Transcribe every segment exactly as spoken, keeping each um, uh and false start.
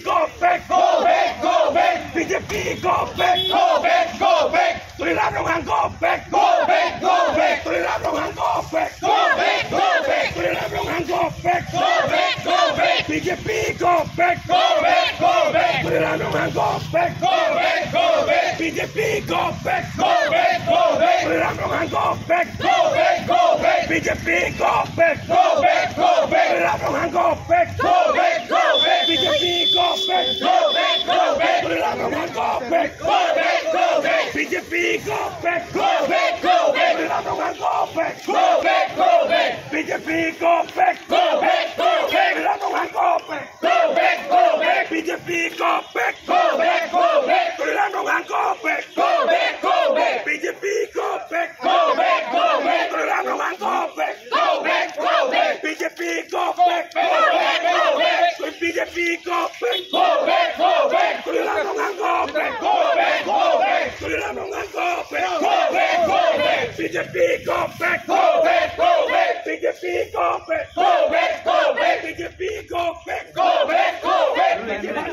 Go back, go back, go back. B J P go back, go back, go back. Tuliram Ronghang go back, go back, go back. Tuliram Ronghang go back, go back, go back. Tuliram Ronghang go back, go back, go back. B J P go back, go back, go back. Tuliram Ronghang go back, go back, go back. B J P go back, go back, go back. Tuliram Ronghang go back, go back, go back. B J P go back, go back, go back. Tuliram Ronghang go back, go back, go back. B J P go back, go back, go back. Tuliram Ronghang go back, go back, go back. B J P go back, go back, go back. Tuliram Ronghang go back, go back, go back. B J P go back, go back, go back. Tuliram Ronghang go back, go back, go back. B J P go back, go back, go back. Tuliram Ronghang go back, go back, go back. B J P go back, go back, go back. Tuliram Ronghang go back, go back, go back. B J P go back, go back, go back. B J P go back, go back, go back. Tuliram Ronghang go back, go back, go back. Tuliram Ronghang go back, go back, go back. B J P go back, go back, go back. B J P go back, go back, go back. B J P go back, go back, go back. B J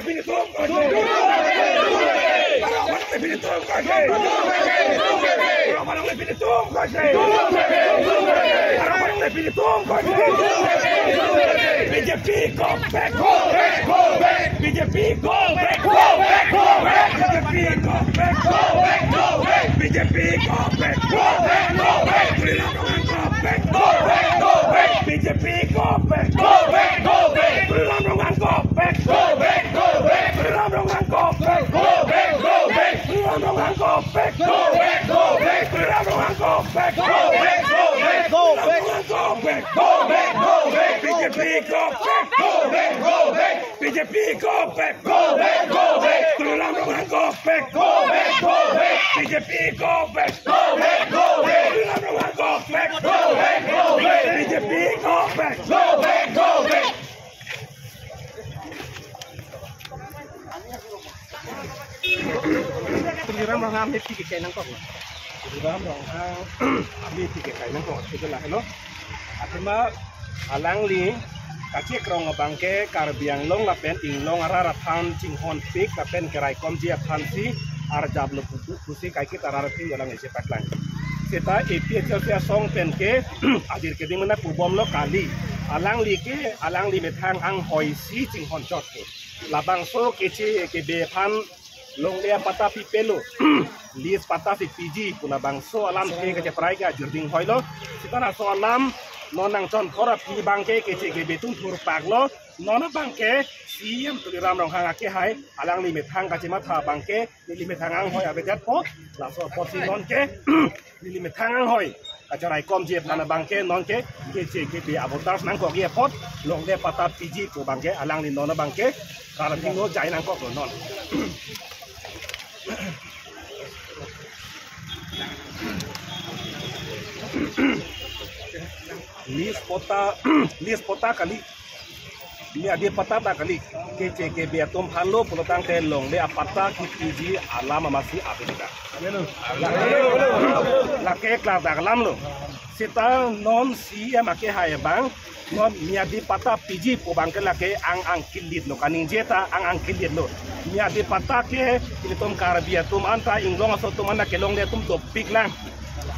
P go back. B J P go back, go back, go back. B J P go back, go back, go back. B J P go back, go back, go back. B J P go back, go back, go back. Tuliram Ronghang go back, go back, go back. B J P go back, go back, go back. Tuliram Ronghang go back, go back, go back. Tuliram Ronghang go back, go back, go back. Tuliram Ronghang go back, go back, go back. Tuliram Ronghang go back, go back, go back. Tuliram Ronghang go back, go back, go back. B J P go back, go back, go back. B J P go back, go back, go back. Tuliram Ronghang go back, go back, go back. B J P go back, go back, go back. Tuliram Ronghang go back, go back, go back. B J P go back, go back, go back. Tuliram Ronghang amei aphi kechai nangkok. Tuliram Ronghang amei aphi kechai nangkok. Itulah, hello. Athema alangli kachekrong abangke Karbi Anglong lapen inglong arat aphan chinghonpik lapen keraikomji aphansi arjaplo pusi kaiketa arat aphi alangli chepaklang. Seta A P H L C asong penke ajir keding mena pubomlo kali. Alangli ke alangli methang anghoi si chinghon chot ke. Labangso keche kebe aphan longle apatta pipelo. Lease patta si piji pu labangso alam ke kacheprai ke ajir ding hoilo. Seta laso alam non nangchonthor aphi abangke keche kebe atum thurpaklo. Non abangke C E M Tuliram Ronghang akehai alangli methang kachematha abangke neli methang anghoi avedetpo. Laso apotsi nonke neli methang anghoi kacheraikomji aphan abangke nonke keche kebe avoters nangkokji apot longle patta piji pu abangke alangli non abangke Karbi Anglong jai nangkoklo non. Lease patta, lease patta kali. Miadi patta ta kali. Keche kebe atum aphanlo pulotangte longle apatta kipiji alam amatsi ave ta. Lake klardak alamlo. Seta non C E M akehai abang non miadi patta piji pu abangke lake ang angkilitlo, kaningje ta ang angkilitlo. Miadi patta ke ilitum Karbi atum anta inglong aso atum anta kelongle atum dopiklang.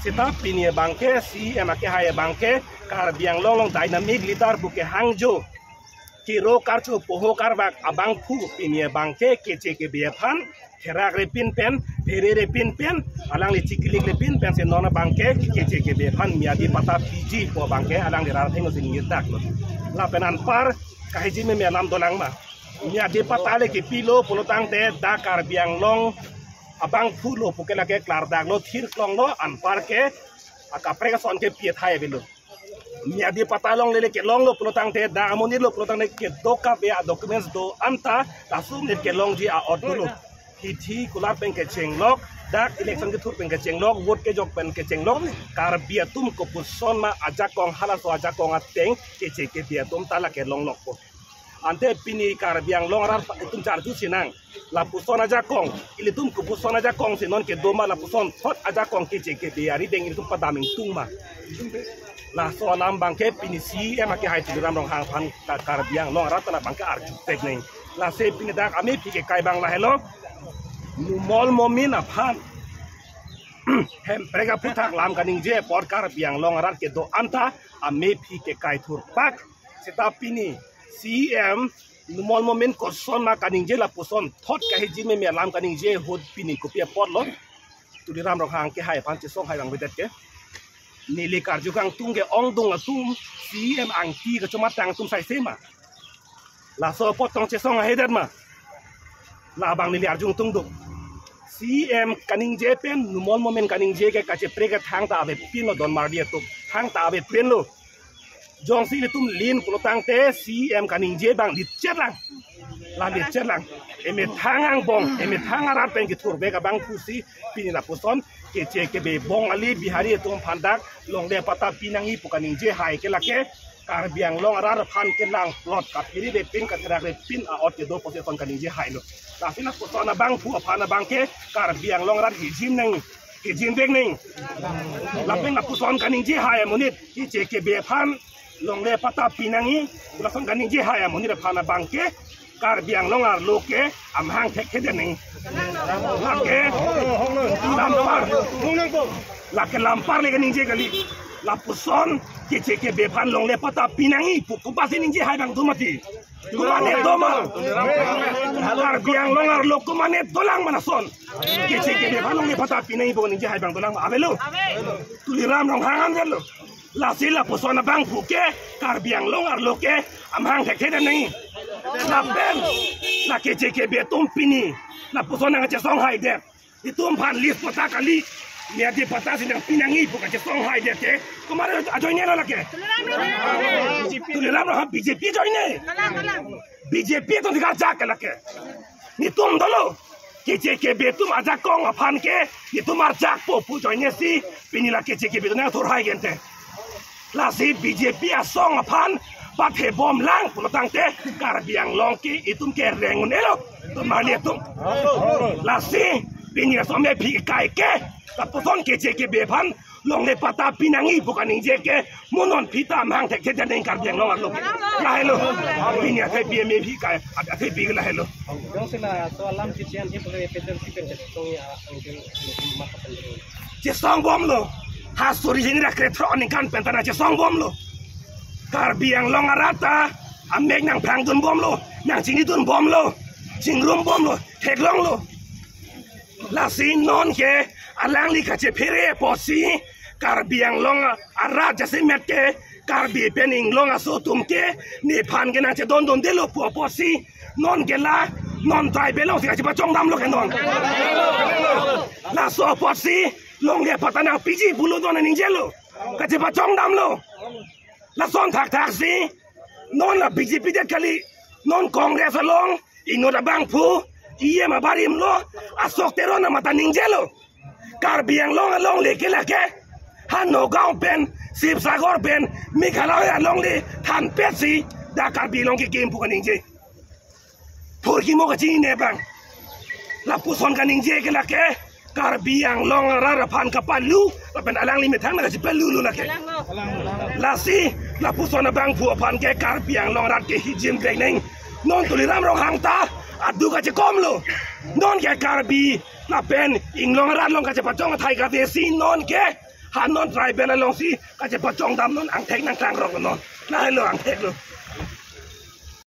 Seta pini abangke C E M akehai abangke Karbi Anglong along dynamic leader pu kehangjo. Kero karcho poho karvak abangphu pini abangke keche kebe aphan therak repin pen, phere repin pen, alangli chikilik repin pensi non abangke keche kebe aphan miadi patta piji pu abangke alangli rat athengno si ningjetaklo. Lapen anpar kahiji meme alam dolang ma. Miadi patta le kipilo pulotangte dak Karbi Anglong abangphulo puke lake klardaklo, thirklonglo, anpar ke akaprek ason ke piethai avelo. Miadi patta longle le kelonglo pulotangte dak amonitlo pulotangte kedo kave adocuments do anta laso amonit kelongji a-ot dolo. Hithi kular pen kechenglok, dak election kethur pen kechenglok, vote kejok pen kechenglok, Karbi atum kopuson ma ajakong halaso ajakong ateng keche kebe atum ta lake longlokpo. Ante pini Karbi Anglong arat atum charju sinang. Lapuson ajakong, ilitum kopuson ajakong si non kedo ma lapuson thot ajakong keche kebe arideng ilitum padam ingtung ma. Laso alam abangke pini C E M akehai Tuliram Ronghang aphan Ka-, Karbi Anglong arat ta labangke arju tek neng. Lasi pini dak amephi kekai abang lahelo. Numal Momin aphan Hemprek aphuthak lam kaningje apot Karbi Anglong arat kedo-an ta amephi kekai thurpak. Seta pini C E M Numal Momin koson ma kaningje lapuson thot kahiji meme alam kaningje ahut pini kopi apotlo Tuliram Ronghang akehai aphan chesong hai abang bedet ke. Neli karju kangtung ke ongdung atum C E M angti kachomatang atum saise ma. Laso apot tong chesong haidet ma. Labang neli arjung tungduk. C E M kaningje pen Numal Momin kaningje ke kacheprek ke thangta avepinlo don marli atum. Thangta avepinlo. Jongsi ilitum lin pulotangte C E M kaningje abang litchet lang. La litchet lang. Emethang angbong, emethang arat pen kethurvek abang pusi pini lapuson keche kebe Bongali Bihari atum aphan dak longle patta pinangji pu kaningje hai ke lake Karbi Anglong arat aphan kelang plot kapiri repin katherak repin a-ot kedo pusi ason kaningje hailo. Lasi lapuson abangphu aphan abangke Karbi Anglong arat hijim neng, hijim vek neng. Lapen lapuson kaningje hai amonit keche kebe aphan longle patta pinangji, lason kaningje hai amonit aphan abangke Karbi Anglong arlo ke amahang thekthedet neng. Lake lampar, lake lampar le kaningje kali. Lapuson keche kebe aphan longle patta pinangji pu kopasi ningje hai abang do mati? Komat-ne do ma? Karbi Anglong arlo komat-ne dolang ma lason? Keche kebe aphan longle patta pinangji pu ningje hai abang dolang ma? Avelo. Tuliram Ronghang an avelo. Lasi lapuson abangphu ke Karbi Anglong arlo ke amahang thekthedet neng. Lapen la keche kebe atum pini lapuson nangchesong haidet. Itum aphan lease patta kali, meyadi patta si nangpinangji pu kachesong haidet ke. Komat ajoine lo lake? Tuliram Ronghang B J P ajoine. B J P atum thik ajak ke lake. Netum dolo. Keche kebe atum ajakong aphan ke netum ajakpo pu ajoine si pini la keche kebe atum nangthur hai gente. Lasi B J P asong aphan pathebom lang pulotangte Karbi Anglong ke itum kereng un-elo. Itum marli atum. Lasi pini laso amephi kekai ke lapuson keche kebe aphan longle patta pinangji pu kaningje ke mo non phi ta amahang thekthedet neng Karbi Anglong arlo. Lahelo. Pini athepi amephi kekai, athepi ke lahelo. Jongsi laso alam keche an ke pule P T C pen chetong ya angke mata pen. Chesong bomlo. Ha suri jini ra krethrok aningkan pen ta nangchesong bomlo. Karbi Anglong arat ta amek nangphrang dun bomlo, nangchini dun bomlo, chingrum bomlo, theklonglo. Lasi non ke alangli kachephere apotsi Karbi Anglong arat jasemet ke Karbi pen inglong aso atum ke nephan ke nangchedondundelo pu apotsi non ke la non tribal alongsi kachepachongdamlo ke non. Laso apotsi longle patta nangpiji pulo non aningjelo. Kachepachongdamlo. Lason thakthaksi non la B J P det kali, non Congress along inut abangphu E M abarim lo, Ashok Teron amat ta ningjelo. Karbi Anglong alongle ke lake ha Nagaon pen, Sibsagar pen, Meghalaya alongle thanpetsi dak Karbi along kekim pu kaningje. Phurkimo kachinine abang. Lapuson kaningje ke lake Karbi Anglong arat aphan kapalu, lapen alangli methang nangkachepalulo lake. Lasi lapuson abangphu aphan ke Karbi Anglong arat ke hijim vek neng. Non Tuliram Ronghang ta adu kachekomlo. Non ke Karbi lapen inglong arat along kachepachong athai kave si non ke ha non tribal alongsi kachepachongdam non, angthek nangklangrok non. Lahelo angtheklo.